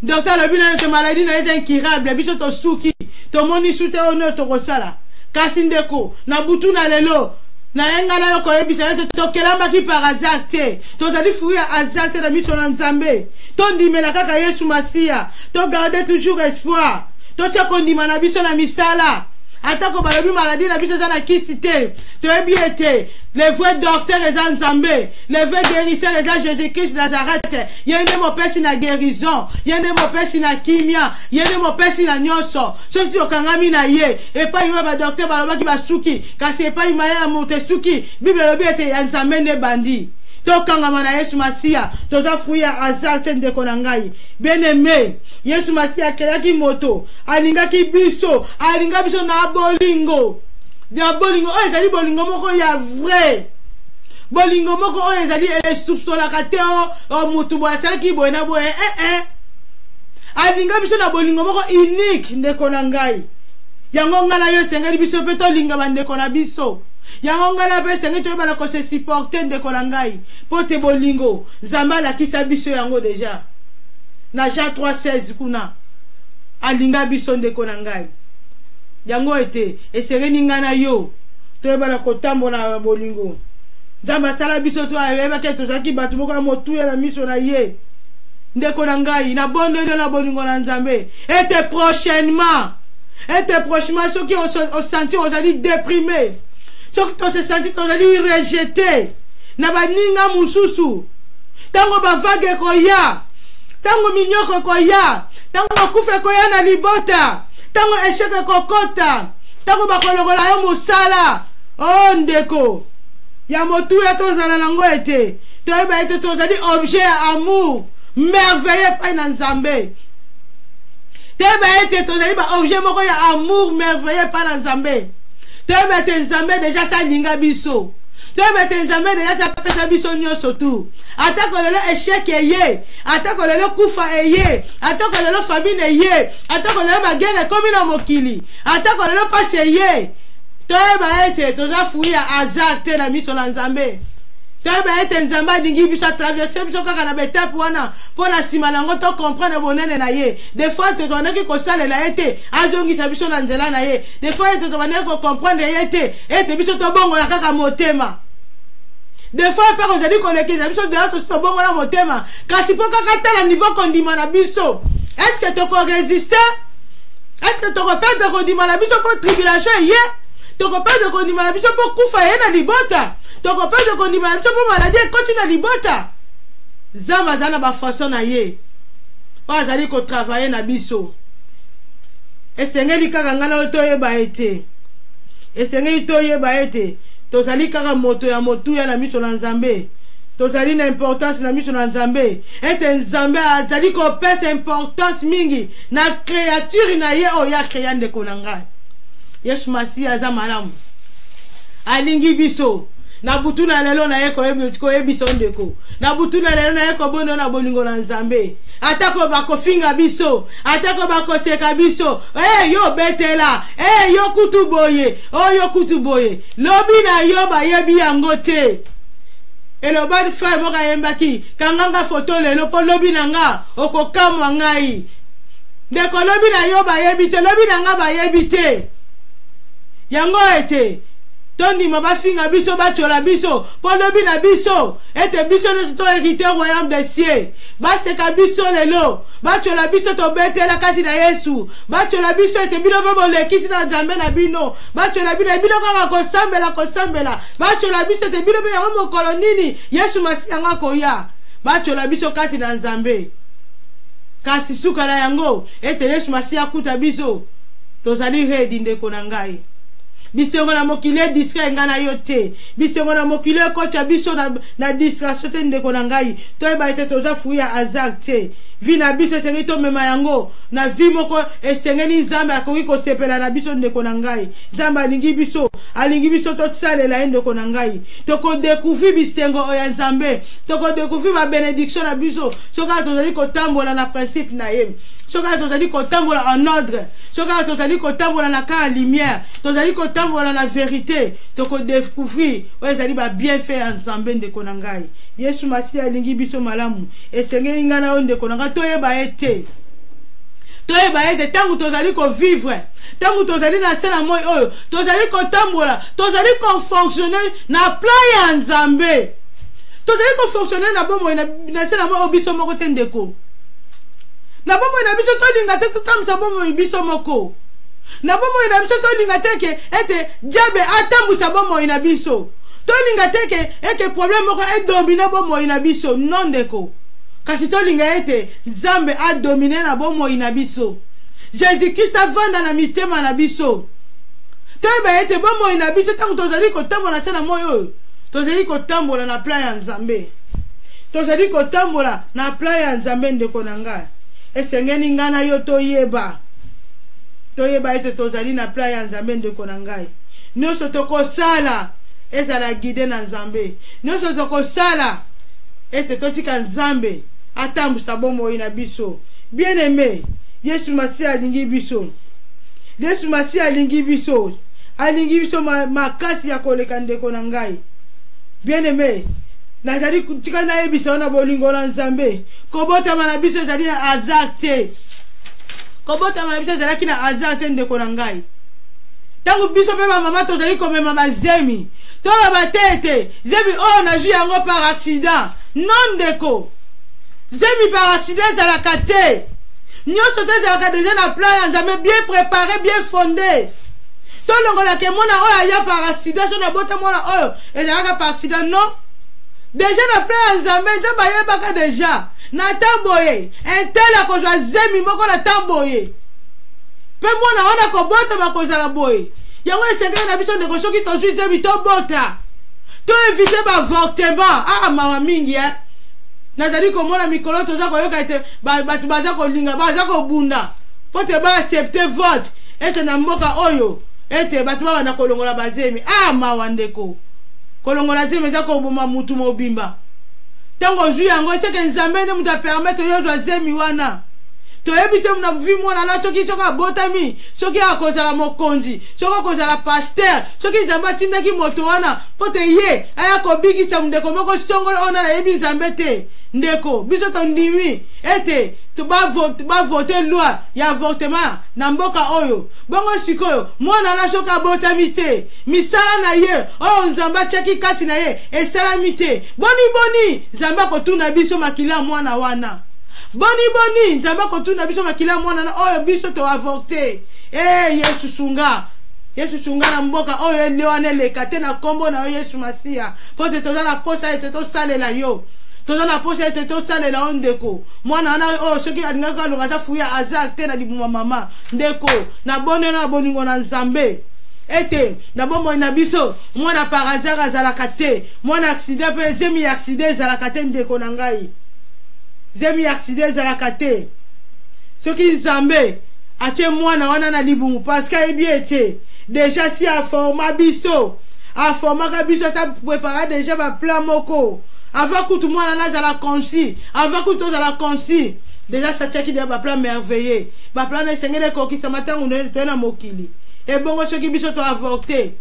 docteur alobi nano te maladie na ye eza incurable, biso tosuki, tomoni su te oyo nio tokosala. Kasi ndeko, na butu na lelo naye ngai nayo koyebisa yo tokelamaki par hasard te, tozali fruit ya hasard te na miso na Nzambe. Tondimela kaka Yesu Masiya, togarde toujours espoir, totia kondima na biso na misala. Atako balobi maladie na biso eza na kisi te, toyebi ete le vrai docteur eza Nzambe, le vrai guérisseur eza Jésus-Christ Nazareth. Ye nde mopesi na guérison, ye nde mopesi na kimia, ye nde mopesi na nyonso. Soki tokangami na ye, epai oyo badocteur balobaki basuki, kasi epai maye ya moto esuki, Bible elobi ete ya Nzambe nde bandi. Tokangama na Yesu Masiya, toza fruit ya hasard te ndeko na ngai. Bien aimé, Yesu Masiya akreaki moto, alingaki biso, alinga biso na bolingo. Na bolingo oyo ezali bolingo moko ya vrai. Bolingo moko oyo ezali esoupçonnaka te o motu boye asalaki boye na boye. Alinga biso na bolingo moko unique ndeko na ngai. Yango ngai na yo esengeli biso mpe tolinga bandeko na biso. Yango ngai na mpe esengeli toyebana kose supporter ndeko na ngai. Mpo te bolingo Nzambe alakisa biso yango deja na Jean 3:16 kuna, alinga biso ndeko na ngai. Yango ete esengeli ngai na yo toyebana kotambola na bolingo. Nzambe asala biso to ayebaki tozalaki bato moko ya motuya na miso na ye. Ndeko na ngai, nabondeli yo na bolingo na Nzambe ete prochainement, ete prochainement soki osanti ozali déprimé, soki tose santi tozali rejeté na baninga mosusu, ntango bavage ekoya, ntango minyoko ekoya, ntango makufa ekoya na libota, ntango échec ekokota, ntango bakolongola yo mosala, oh ndeko ya motuya tozala nango ete toyeba ete tozali objet ya amour merveilleux epai na Nzambe. Toyeba ete tozali ba objet moko ya amour merveilleux epai na Nzambe. Toyeba ete Nzambe deja alinga biso. Toyeba ete Nzambe deja apesa biso nyonso tu. Atako lelo échec eye, atako lelo kufa eye, atako lelo famine eye, atako lelo baguerre ekomi na mokili, atako lelo pasi eye, toyeba ete toza fruit ya hasard te na miso na Nzambe. Toyeba ete Nzambe alingi biso, atraverse biso kaka na baetape wana mpo na nsima na yango tocomprendre bonene na ye. Des fois tobandaki kosalela ye te, azongisa biso na nzela na ye. Des fois ete tobandaki kocomprendre ye te, ete biso tobongola kaka motema. Des fois mpe kozali kolekisa biso deja tosi tobongola motema, kasi mpo kaka tala niveau kondima na biso, est-ce que tokoresiste? Est-ce que tokoperdre kondima na biso mpo tribulation eye? Tokoperdre kondima na biso mpo kufa eye na libota? Tokoperdre kondima na biso mpo maladie ekoti na libota? Nzambe azali na bafaçon na ye oyo azali kotravaille na biso. Esengeli kaka ngai na yo toyeba ete, esengeli toyeba ete tozali kaka moto ya motuya na miso na Nzambe. Tozali na importance na miso na Nzambe, ete Nzambe azali kopesa importance mingi na créature na ye oyo akrea. Ndeko na ngai, Yesu Masiya aza malamu, alingi biso. Na butu na lelo naye koyebisa yo ndeko, na butu na lelo naye kobondo na bolingo na Nzambe. Atako bakofinga biso, atako bakoseka biso, hey, yo betela, hey, yo kutu boye, oh, yo kutu boye, lobi na yo bayebi yango te. Eloba frère moko ayembaki, kanga nga foto lelo mpo lobi na nga okokamwa ngai. Ndeko, lobi na yo bayebi te, lobi na nga bayebi te. Yango ete tondima bafinga biso, batyola biso, mpo lobi na biso ete biso nyonso to hériter royaume des cieux. Baseka biso lelo, batyola biso, tobetela kati na Yesu. Batyola biso ete bino mpe bolekisi na Nzambe na bino. Batyola bino, bino kaka kosambela kosambela. Batyola biso ete bino mpe yango mokolo nini Yesu Masiya yango akoya. Batyola biso kati na Nzambe, kasi suka na yango ete Yesu Masiya akuta biso tozali ready. Ndeko na ngai, bisengo na mokili edistraire ngai na yo te. Bisengo na mokili ekotya biso na distraction te. Ndeko na ngai, toyeba ete toza fruit ya hasard te. Vie na biso esengeli tomema yango na vie moko esengeli Nzambe akoki kosepela na biso. Ndeko na ngai, Nzambe alingi biso, alingi biso tosalela ye. Ndeko na ngai, tokodécouvrir bisengo oyo ya Nzambe, tokodécouvrir babénédiction na biso soki kaka tozali kotambola na principe na ye, soki kaka tozali kotambola en ordre, soki kaka tozali kotambola na kaka lumière, tozali kotambola na vérité, tokodécouvrir oyo ezali babienfait ya Nzambe. Ndeko na ngai, Yesu Masiya alingi biso malamu. Esengeli ngai na yo, ndeko na ngai, toyeba ye te, toyeba ete ntango tozali kovivre, ntango tozali na se na moi oyo, tozali kotambola, tozali kofonctionner na plan ya Nzambe. Tozali kofonctionner na bomoi na se na moi oyo biso moko te. Ndeko, na bomoi na biso tolinga te totambwisa bomoi biso moko. Na bomoi na biso tolinga te ke ete diable atambwisa bomoi na biso. Tolinga te ke ete problème moko edomine bomoi na biso. Non, ndeko, kasi tolinga ete Nzambe adomine na bomoi na biso, Jésus Christ avanda na mitema na biso. Toyeba ete bomoi na biso, ntango tozali kotambola te na moi oyo, tozali kotambola na plan ya Nzambe, tozali kotambola na plan ya Nzambe. Ndeko na ngai, esengeli ngai na yo toyeba, toyeba ete tozali na plan ya Nzambe. Ndeko na ngai, nyonso tokosala ezala guidé na Nzambe. Nyonso tokosala ete totika Nzambe atambwisa bomoi na biso. Bien aimé, Yesu Masiya alingi biso. Yesu Masiya alingi biso, alingi biso makasi ya koleka. Ndeko na ngai bien aimé, nazali tika nayebisa yo na bolingo na Nzambe, kobotama na biso ezali na hasard te. Kobotama na biso ezalaki na hasard te. Ndeko na ngai, ntango biso mpe bamama tozali komema bazemi, toloba te ete zemi oyo nazwi yango par accident. Non, ndeko, zemi par accident ezalaka te. Nyonso te ezalaka déjà na plan ya Nzambe, bien préparé, bien fondé. Tolongolaka mwana oyo aya par accident. So nabota mwana oyo ezalaka par accident, non. Déjà na plan ya Nzambe, Nzambe ayebaka déjà na ntan boye un tel akozwa zemi moko na ntan boye, mpe mwana wana kobotama kozala boye. Yango esengeli na biso, ndeko, soki tozwi zemi, tobota, to éviter baavortement. Ah, mawa mingi, eh? Nazali komona mikolo toza koyoka ete bato baza kolinga, baza kobunda mpo te baaccepter vote ete na mboka oyo ete bato babanda kolongola bazemi. Ah, mawa, ndeko, kolongola zemi eza koboma mutu mobimba. Ntango ozwi yango, eseke Nzambe nde moto apermettre yo ozwa zemi wana. Toyebi te na vie mwana na soki abotami, soki akozala mokonzi, soki akozala pasteur, soki Nzambe atindaki moto wana mpo te ye aya kobikisa ndeko moko songolo oyo nana ayebi Nzambe te. Ndeko, biso tondimi ete bavote loi ya avortement na mboka oyo. Bongo sikoyo mwana wana soki abotami te, misala na ye oyo Nzambe atiaki kati na ye esalami te, boni boni Nzambe akotuna biso makila ya mwana wana? Boni boni Nzambe akotuna biso makila ya mwana oyo biso toavorter? E Yesu sunga, Yesu sunga na mboka oyo ele wana eleka te na nkombo na yo Yesu Masiya, mpo te toza na posa ete tosalela yo, toza na posa ete tosalela yo. Ndeko, mwana wana oyo soki alingaki alonga, aza fruit ya hasard te na libuma mama. Ndeko, nabondela na bolingo na Nzambe ete na bomoi na biso mwana par hasard azalaka te, mwana accident mpe zemi ya accident ezalaka te. Ndeko na ngai, zemi ya accident ezalaka te. Soki Nzambe atie mwana wana na libumu, parce que ayebi ete déjà si aforma biso, Aformaka biso, ata prépara déjà baplan moko avant kutu mwana nazala conçu, avant kutu tozala conçu déjà, satiaki deja baplan merveilleux. Baplan na esengeli ekokisama ntango toye na mokili. Ebongo soki biso toavorte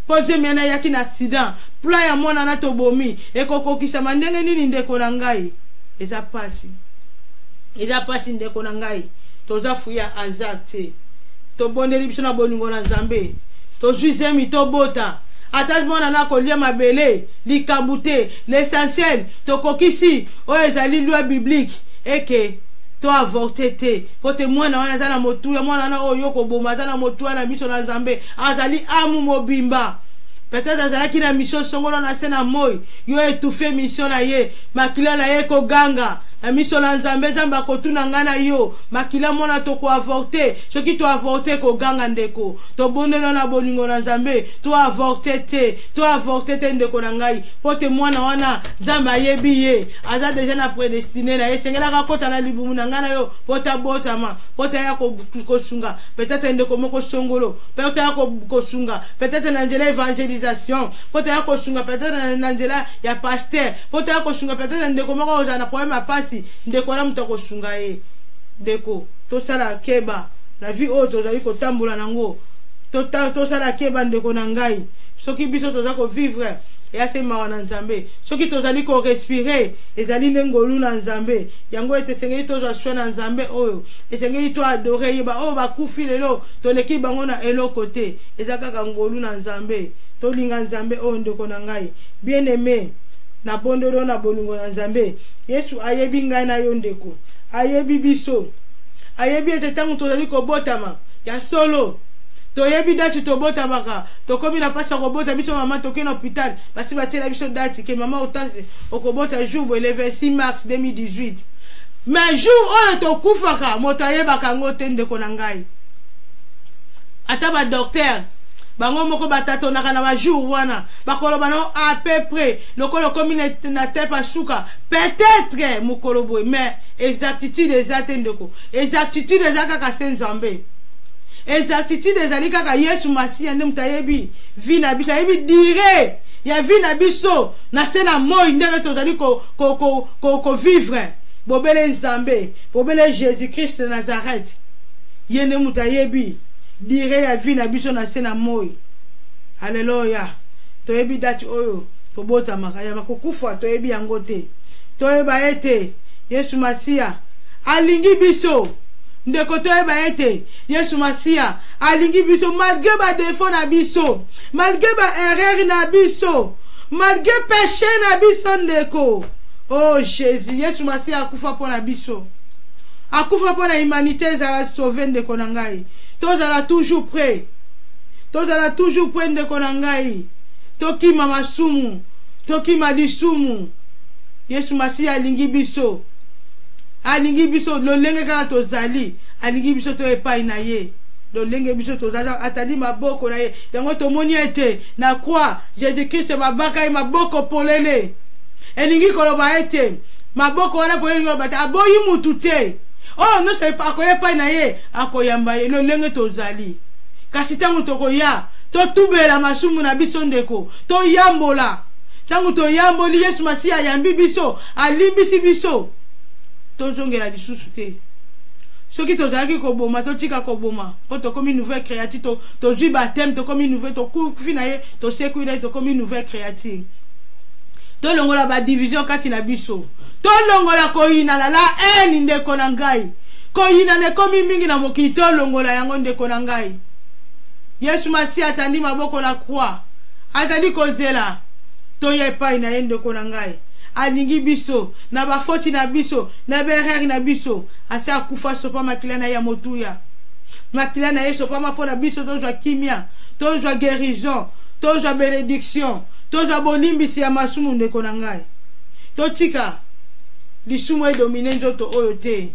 mpo zemi wana eyaki na accident, plan ya mwana na tobomi ekokokisama ndenge nini? Ndeko na ngai, eza pasi, eza pasi, ndeko na ngai. Toza fruit ya hasard te. Tobondeli biso na bolingo na Nzambe, tozwi zemi, tobota. Ata mwana na kolia mabele, likambo te. L'essentiel, tokokisi oyo ezali loi biblique eke toavorte te, po te mwana wana aza na motuya. Mwana wana oyo koboma aza na motuya na miso na Nzambe, azali âme mobimba. Peut-être azalaki na mission songolo na se na moi, yo étouffe mission na ye, makila na ye koganga na miso na Nzambe. Nzambe akotuna ngai na yo makila mwana tokoavorte. Soki toavorte, koganga. Ndeko, tobondela na bolingo na Nzambe, toavorte te, toavorte te, ndeko na ngai, mpo te mwana wana Nzambe ayebi ye, aza déjà na prédestiné na ye. Esengelaka kota na libumu na ngai na yo mpo tabotama, mpo taya kosunga peut-être ndeko moko songolo, mpo taya kosunga peut-être na nzela évangélisation, mpo taya kosunga peut-être na nzela ya pasteur, mpo taya kosunga peut-être ndeko moko ozala na problème ya pasi. Ndeko wana moto akosunga ye. Ndeko, tosala keba na vie oyo tozali kotambola nango. Tosala keba, ndeko na ngai. Soki biso toza kovivre, eya se mawa na Nzambe. Soki tozali korespire, ezali nde ngolu na Nzambe. Yango ete esengeli tozwa soin na Nzambe oyo, esengeli toadore ye. Baoyo bakufi lelo, toleki bango na eloko te, eza kaka ngolu na Nzambe. Tolinga Nzambe oyo, ndeko na ngai bien aimé. Nabondeli oyo na bolingo na Nzambe. Yesu ayebi ngai na yo, ndeko, ayebi biso, ayebi ete ntango tozali kobotama ya solo, toyebi date tobotamaka. Tokomi na mpasi ya kobota biso, mama toke na hôpital, basi batiela biso date ke mama otage okobota jour boye, le 26 mars 2018. Mais jour oyo tokufaka, moto ayebaka yango te, ndeko na ngai. Ata badocteur bango moko batatonaka na bajour wana, bakoloba nango à peu près lokola okomi na tepe asuka, peut-être mokolo boye, mais exactitude eza te, ndeko. Exactitude eza kaka se Nzambe. Exactitude ezali kaka Yesu Masiya nde moto ayebi vie na biso, ayebi durée ya vie na biso na se na moi, ndenge tozali kovivre. Ko, ko, ko bobele Nzambe, bobele Jésus Christ de Nazareth, ye nde moto ayebi durée ya vie na biso na se na moi. Alleluya! Toyebi date oyo tobotamaka, ya bakokufa toyebi yango te. Toyeba ete Yesu Masiya alingi biso, ndeko. Toyeba ete Yesu Masiya alingi biso malgré badéfaut na biso, malgré baerreur na biso, malgré péché na biso, ndeko. Oh Jésus, Yesu Masiya akufa mpo na biso, akufa mpo na humanité ezala sauvé. Ndeko na ngai, tozala toujours prêt, tozala toujours prêt, ndeko na ngai. Tokima masumu, tokima lisumu. Yesu Masiya alingi biso, alingi biso lolenge kaka tozali, alingi biso to epai na ye lolenge biso tozali. Atali maboko na ye. Yango tomoni ete na croix, Jésus Christ babaka ye maboko polele. Elingi koloba ete maboko wana polele, elingi koloba te aboyi mutu te. Oyo nyonso akoya epai na ye, akoyamba ye lolenge tozali. Kasi ntango tokoya, totubela masumu na biso, ndeko, toyambola. Ntango toyamboli, Yesu Masiya ayambi biso, alimbisi biso, tozongela lisusu te. Soki tozalaki koboma, totika koboma, mpo tokomi nouvelle créature. Tozwi baptême, tokomi nouvelle, tokufi na ye, tosekwi na ye, tokomi nouvelle créature. Tolongola badivision kati na biso, tolongola koyinana, la haine. Ndeko na ngai, koyinana ekomi mingi na mokili, tolongola yango, ndeko na ngai. Yesu Masiya atandi maboko na croix, azali kozela toya epai na ye. Ndeko na ngai, alingi biso na bafoti na biso, na baerreur na biso. Asi akufa, sopa makila na ye ya motuya. Makila na ye sopama mpo na biso tozwa kimia, tozwa guérison, tozwa bénédiction, tozwa bolimbisi ya masumu. Ndeko na ngai, totika lisumu edomine nzoto oyo te.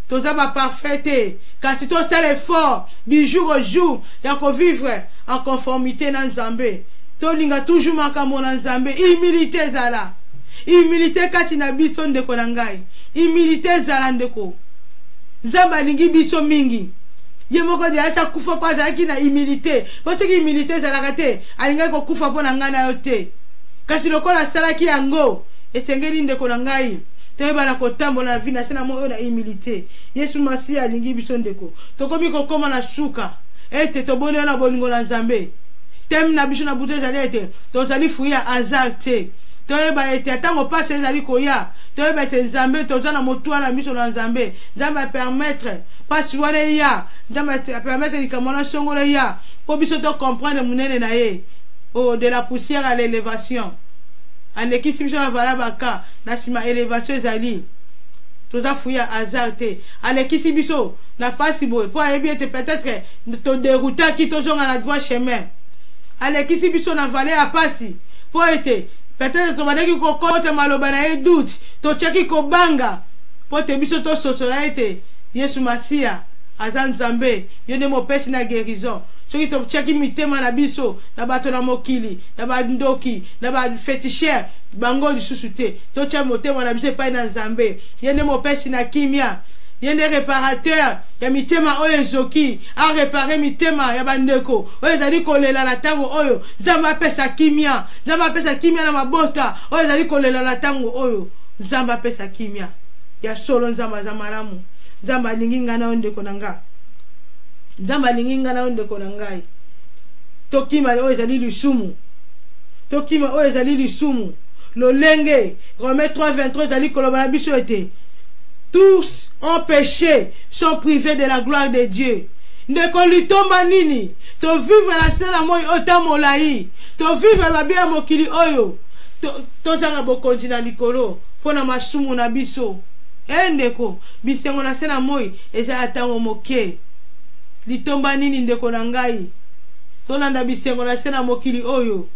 Toza baparfait te, kasi tosala effort du jour au jour ya kovivre en conformité na Nzambe. Tolinga toujours makambo na Nzambe. Humilité ezala, humilité kati na biso, ndeko na ngai, humilité ezala, ndeko. Nzambe alingi biso mingi. Ye moko de asi akufa mpo azalaki na humilité, mpo soki humilité ezalaka te, alingaki kokufa mpo na ngai na yo te. Kasi lokola asalaki yango, esengeli, ndeko na ngai, toyebana kotambola na vie na se na moi oyo na humilité. Yesu Masiya alingi biso, ndeko. Tokomi kokóma na suka ete tobondela na bolingo na Nzambe. Thème na biso na butu ezali ete tozali fruit ya hasard te. Toyeba ete ntango mpasi ezali koya, toyeba ete Nzambe, toza na motuya na miso na Nzambe. Nzambe apermettre mpasi wana eya, Nzambe apermettre likambo wana songolo eya mpo biso tocomprendre monene na ye. Oh, de la poussière à l'élévation, alekisi biso na vala baka na nsima, élévation ezali. Toza fruit ya hasard te. Alekisi biso na pasi boye mpo ayebi ete peut-être todéroutaki, tozonga na droit chemin. Alekisi biso na vallée ya pasi mpo ete peut-être tobandaki kokota maloba na ye doute, totiaki kobanga, mpo te biso tososola ete Yesu Masiya aza Nzambe, yo nde mopesi na guérison. Soki totiaki mitema na biso na bato na mokili, na bandoki, na baféticheurs, bango lisusu te, totia motema na biso epai na Nzambe. Ye nde mopesi na kimia, ye nde réparateur ya mitema oyo ezoki. Aréparer mitema ya bandeko oyo ezali kolela na ntango oyo. Nzambe apesa kimia, Nzambe apesa kimia na mabota oyo ezali kolela na ntango oyo. Nzambe apesa kimia ya solo. Nzambe aza malamu. Nzambe alingi ngai na yo, ndeko na nga. Nzambe alingi ngai na yo, ndeko na ngai. Tokima oyo ezali lisumu, tokima oyo ezali lisumu. Lolenge Romains 3 23 ezali koloba na biso ete tous ont péché, sont privés de la gloire de Dieu. Ndeko, litomba nini tovivre na se na moi oyo ta molai, tovivre mabe ya mokili oyo, tozanga bokonzi na likolo mpo na masumu na biso? E ndeko, bisengo na se na moi eza ya ntango moke. Litomba nini, ndeko na ngai, tolanda bisengo na se na mokili oyo,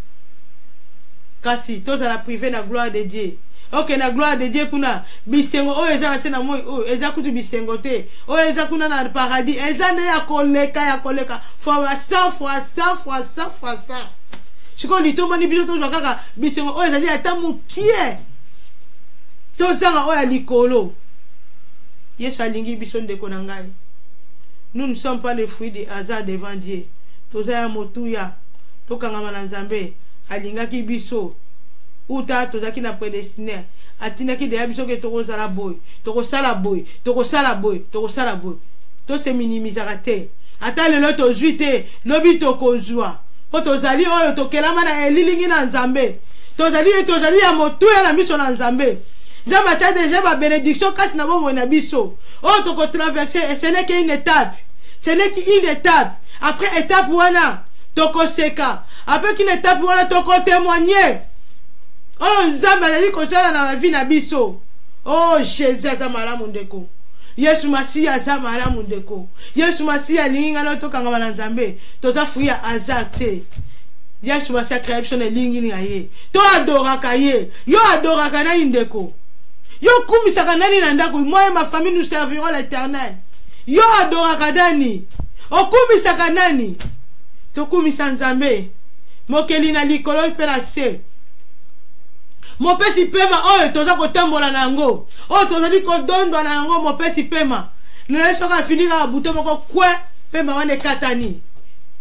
kasi tozala privé na gloire de Dieu? Ok, na gloire de Dieu kuna, bisengo oyo eza na se na moi oyo eza kutu bisengo te. Oyo eza kuna na paradis eza nde ya koleka, ya koleka fois 100 fois 100 fois 100 fois 100. Sikoyo litombani biso tozwa kaka bisengo oyo ezali ata mokie, tozanga oyo ya likolo? Yesu alingi biso, ndeko na ngai. Nous ne sommes pas le fruit du hasard devant Dieu. Toza ya motuya. Tokangama na Nzambe. Alingaki biso uta tozalaki na prédestiné. Atindaki deya biso ke tokozala boye, tokosala boye, tokosala boye, tokosala boye. Tose minimisaka te. Ata lelo tozwi te, lobi tokozwa, mpo tozali oyo tokelama na elilingi na Nzambe. Tozali ya motuya na miso na Nzambe. Nzambe atia déjà babénédiction kati na bomoi na biso. Oyo tokotraverse, ce n'est qu'une étape, ce n'est qu'une étape. Après étape wana, tokoseka. Après qu'une étape wana, tokotémoigne oyo Nzambe azali kosala na bavie na biso. Oh, Jésus aza malamu, ndeko. Yesu Masiya aza malamu, ndeko. Yesu Masiya alingi ngai na tokangama na Nzambe. Toza fruit ya hasard te. Yesu Masiya acréer biso na elingi na ye. Toadoraka ye. Yo adoraka nani, ndeko? Yo okumisaka nani na ndako? Moi et ma famille, nous servirons l'Éternel. Yo adoraka nani? Okumisaka nani? Tokumisa Nzambe, mokeli na likolo mpe na se, mopesi pema oyo toza kotambola na yango, oyo tozali kodondwa na yango. Mopesi pema, lelo soki afini kaka buto moko kwe, pema wana ekatani.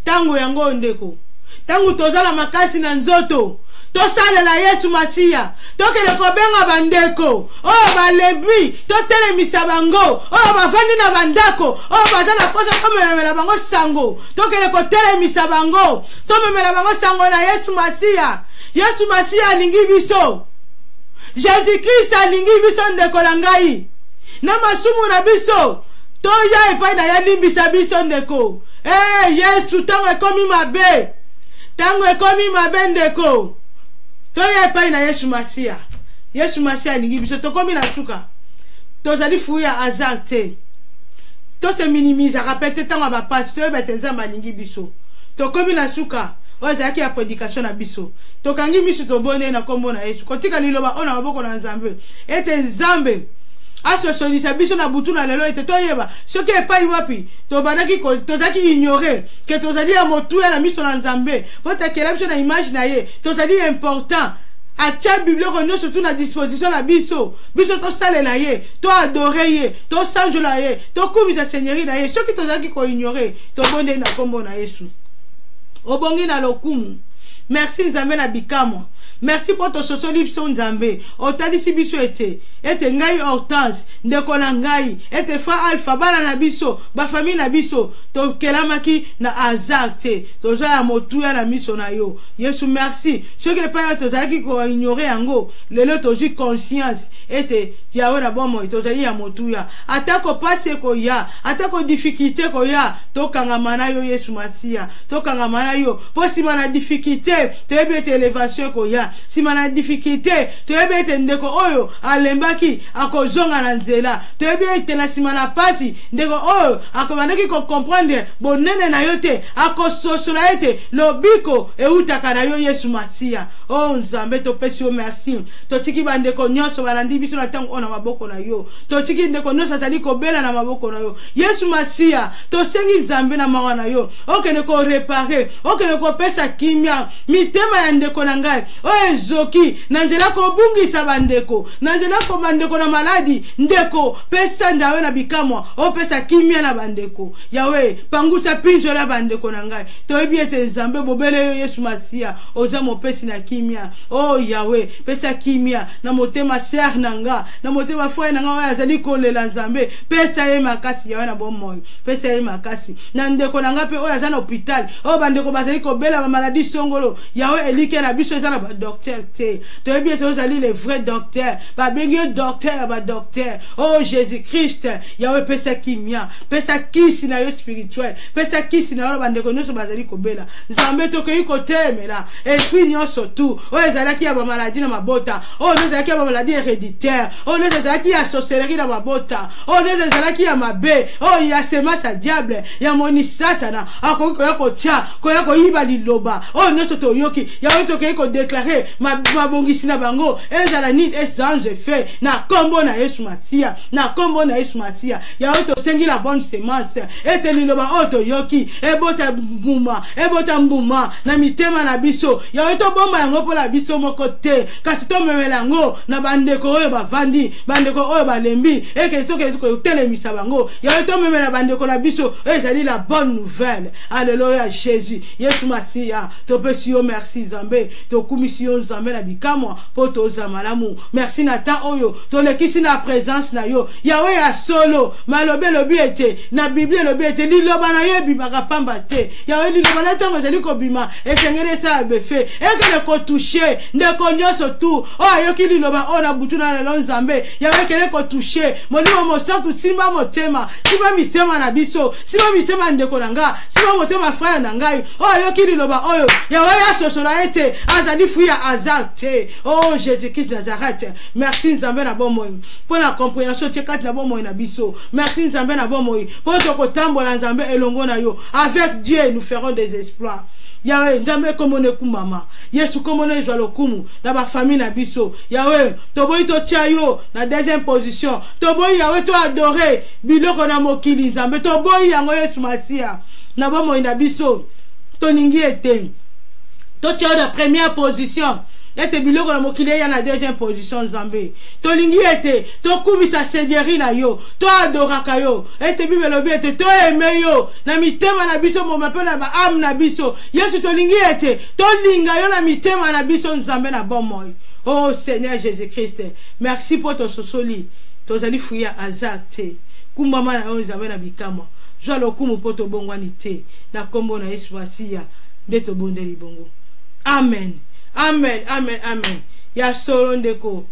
Ntango yango oyo, ndeko, ntango toza na makasi na nzoto, tosalela Yesu Masiya. Tokende kobenga bandeko oyo balembi, totelemisa bango oyo bavandi na bandako, oyo baza na posa. Tomemela bango sango, tokende kotelemisa bango, tomemela bango sango na Yesu Masiya. Yesu Masiya alingi biso. Jésus Christ alingi biso, ndeko na ngai. Na masumu na biso, toya epai na ye, alimbisa biso, ndeko. E Yesu, ntango ekomi mabe, ntango ekomi mabe, ndeko, toya epai na Yesu Masiya. Yesu Masiya alingi biso. Tokomi na suka. Tozali fruit ya hasard te. Tose minimisaka mpe te. Ntango ya bapasi, toyeba ete Nzambe alingi biso. Tokomi na suka oyo ezalaki ya prédication na biso. Tokangi miso, toboni na nkombo na Yesu, kotika liloba oyo na maboko na Nzambe, ete Nzambe asosolisa biso na butu na lelo, ete toyeba soki epai wapi tobandaki tozalaki ignore ke tozali ya motuya na miso na Nzambe, mpo takela biso na image na ye. Tozali important. Atia biloko nyonso tu na disposition na biso, biso tosalela ye, toadore ye, tosanjola ye, tokumisa seigneurie na ye. Soki tozalaki koignore, tobondeli na nkombo na Yesu. Obongi na lokumu. Merci Nzambe na bikamwa. Merci mpo tososoli biso Nzambe. Otalisi biso ete ete ngai Hortense, ndeko na ngai, ete Fra Alpha, bana na biso, bafamille na biso, tokelamaki na hasard te. Toza ya motuya na miso na yo. Yesu merci. Soki epai oyo tozalaki koignore yango, lelo tozwi conscience ete Yawe na bomoi, tozali ya motuya. Atako pasi ekoya, atako difficulté ekoya, tokangama na yo Yesu Masiya, tokangama na yo mpo nsima na difficulté toyebi ete elevation ekoya. Nsima na difficulté toyebi ete ndeko oyo alembaki akozonga na nzela. Toyebi ete na nsima na pasi ndeko oyo akobandaki kocomprendre bonene na yo te akososola ete lobiko eutaka na yo Yesu Masiya. O oh, Nzambe, topesi yo merci. Totiki bandeko nyonso balandi biso na ntango oyo na maboko na yo. Totiki ndeko nyonso azali kobela na maboko na yo Yesu Masiya. Tosengi Nzambe na mawa na yo okende korepare, okende kopesa kimia mitema ya ndeko na ngai oyo ezoki na nzela kobungisa bandeko, na nzela ko bandeko na maladi. Ndeko, pesa Nzambe na bikamwa, opesa kimia na bandeko. Yawe, pangusa pinzo na bandeko na ngai. Toyebi ete Nzambe bobele yo Yesu Masiya oza mopesi na kimia. O oh, Yawe, pesa kimia na motema sœur na nga, na motema frère na nga oyo azali kolela. Nzambe, pesa ye makasi. Yawe na bomoi, pesa ye makasi. Na ndeko na nga mpe oyo aza na hôpital, oyo bandeko bazali kobela bamaladi songolo, Yawe, elikya na biso eza na badocteur te. Toyebi ete ozali le vrai docteur, babengi yo docteur ya badocteur. O oh, Jésus Christ, Yawe, pesa kimia, pesa kisi na yo spirituel, pesa kisi na yo na bandeko nyonso bazali kobela. Nzambe, tokei kotelemela esprit nyonso tu oyo ezalaki ya bamaladi na mabota, oyo nyonso ezalaki ya bamaladi héréditaire, oyo nyonso ezalaki ya sorcellerie na mabota, oyo nyonso ezalaki ya mabe, oyo ya semence ya diable, ya moni Satana akoki koya kotya, koya koyiba liloba oyo nyonso toyoki. Yango tokei kodeklare mabongisi na bango ezala nini et sans effet na nkombo na Yesu Masiya, na nkombo na Yesu Masiya. Yango tosengi la bonne semence, ete liloba oyo toyoki ebota mbuma, ebota mbuma na mitema na biso. Yango tobomba yango mpo na biso moko te, kasi tomemela yango na bandeko oyo bavandi, bandeko oyo balembi, eke tokende kotelemisa bango. Yango tomemela bandeko na biso oyo ezali la bonne nouvelle. Alleluya Jésus, Yesu Masiya, topesi yo merci Nzambe, tokumisi yo Nzambe na bikamwa mpo toza malamu. Merci na temps oyo tolekisi na présence na yo Yawe ya solo. Malobi elobi ete na Biblia elobi ete liloba na yo ebimaka pamba te. Yawe, liloba na ntango ezali kobima esengeli esala befe, ekende kotouche ndeko nyonso tu oyo ayoki liloba oyo na butu na lelo. Nzambe Yawe, ekende kotouche. Molimo Mosantu, simba motema, simba mitema na biso, simba mitema ndeko na nga, simba motema frère na ngai oyo ayoki liloba oyo. Yawe, asosola ete azali fruit ya hasard te. Oh Jésus Christ Nazareth, merci Nzambe na bomoi mpo na compréhension tie kati na bomoi na biso. Merci Nzambe na bomoi mpo tokotambola Nzambe elongo na yo. Avec Dieu nous ferons des exploits. Yawe Nzambe, kombo na ekumama. Yesu, kombo na ezwa lokumu na bafamille na biso. Yawe, toboyi totia yo na deuxième position. Toboyi Yawe toadore biloko na mokili. Nzambe, toboyi yango. Yesu Masiya, na bomoi na biso tolingi ete totia yo na première position, ete biloko na mokili eya na deuxième position. Nzambe, tolingi ete tokumisa seigneurie na yo, toadoraka yo, ete Bible elobi ete toaime yo na mitema na biso moma mpe na baame na biso. Yesu, tolingi ete tolinga yo na mitema na biso. Nzambe na bomoi, oh Seigneur Jésus Christ, merci mpo tososoli tozali fruit ya hasard te. Kumbama na yo Nzambe na bikamwa, zwa lokumu mpo tobongwani te. Na nkombo na Yesu Masiya nde tobondeli bongo. Amen, amen, amen, amen. Ya solo ndeko,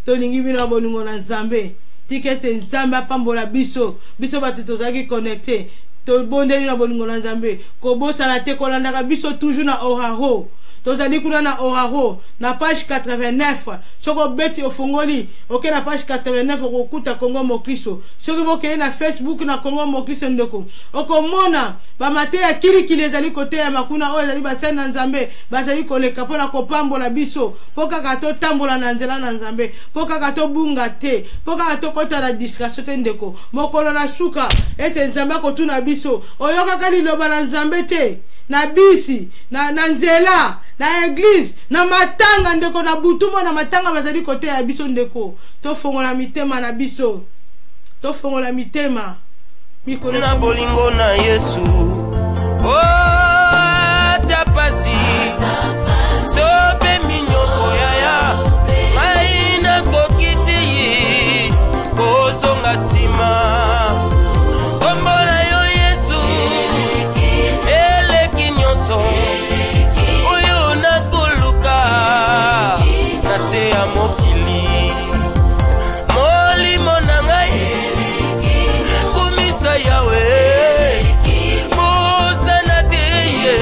tolingi bino ya bolingo na Nzambe. Tika ete Nzambe apambola biso, biso bato tozalaki connecte. Tobondeli na bolingo na Nzambe. Kobosana te kolandaka biso toujours na Oraro. Tozali kuna na Oraro na page 89. Soki obeti, ofungoli, oke na page 89, okokuta Kongo Moklisto. Soki bokei na Facebook na Kongo Moklisto, ndeko, okomona bamateya kilikili ezali koteyama kuna, oyo ezali basali na Nzambe bazali koleka mpo na kopambola biso, mpo kaka totambola na nzela na Nzambe, mpo kaka tobunga te, mpo kaka tokɔta na distraction te. Ndeko, mokolo na suka ete Nzambe akotuna biso: oyokaka liloba na Nzambe te? na bisi, na nzela, na eglise, na matanga ndeko, na butu mpo na matanga bazali koteya biso ndeko. Tofongola mitema na biso, tofongola mitema mikolo na bolingo na Yesu. Ata pasi to mpe minyoko yaya, ngai nakoki te kozonga nsima. Kombo na yo Yesu eleki nyonso oyo nakoluka na se ya mokili. Molimo na ngai kumisa Yawe, bosana te ye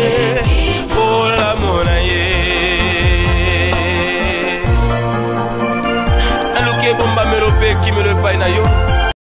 bolamu na ye. Naluki ebombamelo mpe ekimelo epai na yo.